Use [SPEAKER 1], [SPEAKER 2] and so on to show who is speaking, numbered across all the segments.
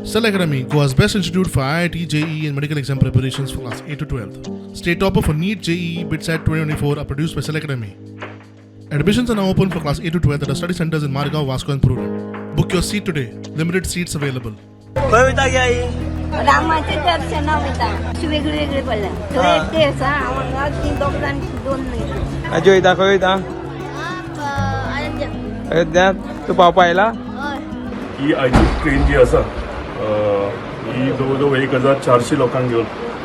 [SPEAKER 1] Cell Academy, Goa's best institute for IIT, JEE, and medical exam preparations for class 8 to 12. State topper for NEET, JEE, BITSAT 2024 are produced by Cell Academy. Admissions are now open for class 8 to 12 at our study centers in Margao, Vasco, and Prudent. Book your seat today. Limited seats available.
[SPEAKER 2] खंय वयता गे आई?
[SPEAKER 3] रामाचें दर्शना वयता. अशी वेगळी वेगळी पडल्या. थंय एकटे आसा, हांव हांगा, ती दोग जाण दोन न्हय.
[SPEAKER 4] आजी वयता, खंय वयता? अयोध्या. तूं पावपा आयला?
[SPEAKER 5] ही आयची ट्रेन जी आसा, ही जवळ जवळ 1400 लोकांक घेवन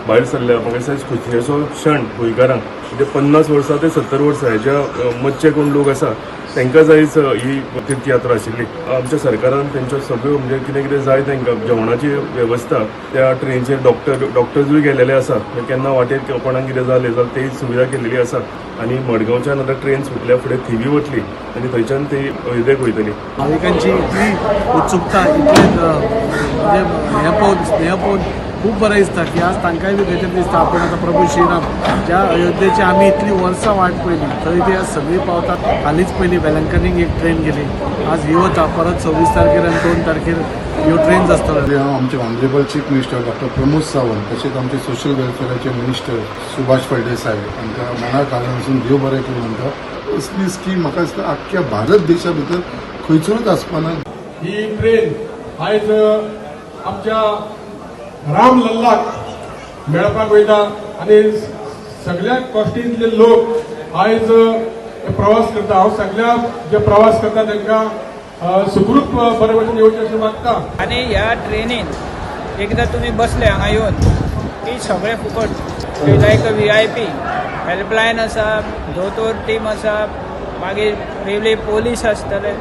[SPEAKER 5] भायर सरल्या. म्हाका दिसता खोशयेचो क्षण गोंयकारांक, म्हणजे 50 वर्सां ते 70 वर्सां हेच्या मदचे कोण लोक आसा तांकांच आयज ही तीर्थयात्रा आशिल्ली. आमच्या सरकारान तेंच्यो सगळ्यो, म्हणजे कितें कितें जाय तांकां, जेवणाची वेवस्था, त्या ट्रेनीचेर डॉक्टर्सूय गेलेले आसा. केन्ना वाटेर कोणाक कितें जालें जाल्यार तेय सुविधा केलेली आसा. आनी मडगांवच्यान आतां ट्रेन सुटल्या फुडें थिवी वतली आनी थंयच्यान ती अयोध्येक वयतली.
[SPEAKER 6] भाविकांची इतली उत्सुकता, इतले म्हणजे हें पळोवन, स्नेह पळोवन खूब बरें दिसता की आज तांकांय बी खंय तरी दिसता आपण आतां प्रभू श्रीराम, ज्या अयोध्येची आमी इतली वर्सां वाट पळयली, थंय ती आज सगळीं पावतात. हालींच पयलीं वेलंकनीक एक ट्रेन गेली, आज ही वता. परत 26 तारखेर आनी 2 तारखेर ह्यो ट्रेन्स आसतल्यो.
[SPEAKER 7] हांव आमचे honourable chief minister doctor Pramod Sawant तशेंच आमचे सोशल वेलफेअराचे मिनिस्टर सुभाष फळदेसाय हांकां मना काळजासून देव बरें करूं म्हणटा. असली स्कीम म्हाका दिसता आख्ख्या भारत देशा भितर खंयसरूच आसपाना.
[SPEAKER 8] ही ट्रेन आयज आमच्या राम लल्लाक मेळपाक वयता आनी सगळ्या कॉस्टींतले लोक आयज प्रवास करता. हांव सगळ्या जे प्रवास करता तांकां सुखरूप बरे भशेन येवचें अशें मागता.
[SPEAKER 4] आनी ह्या ट्रेनीन एकदां तुमी बसले हांगा येवन की सगळें फुकट, लायक व्हीआयपी. हेल्पलायन आसा, दोतोर टीम आसा, मागीर रेल्वे पोलीस आसतले.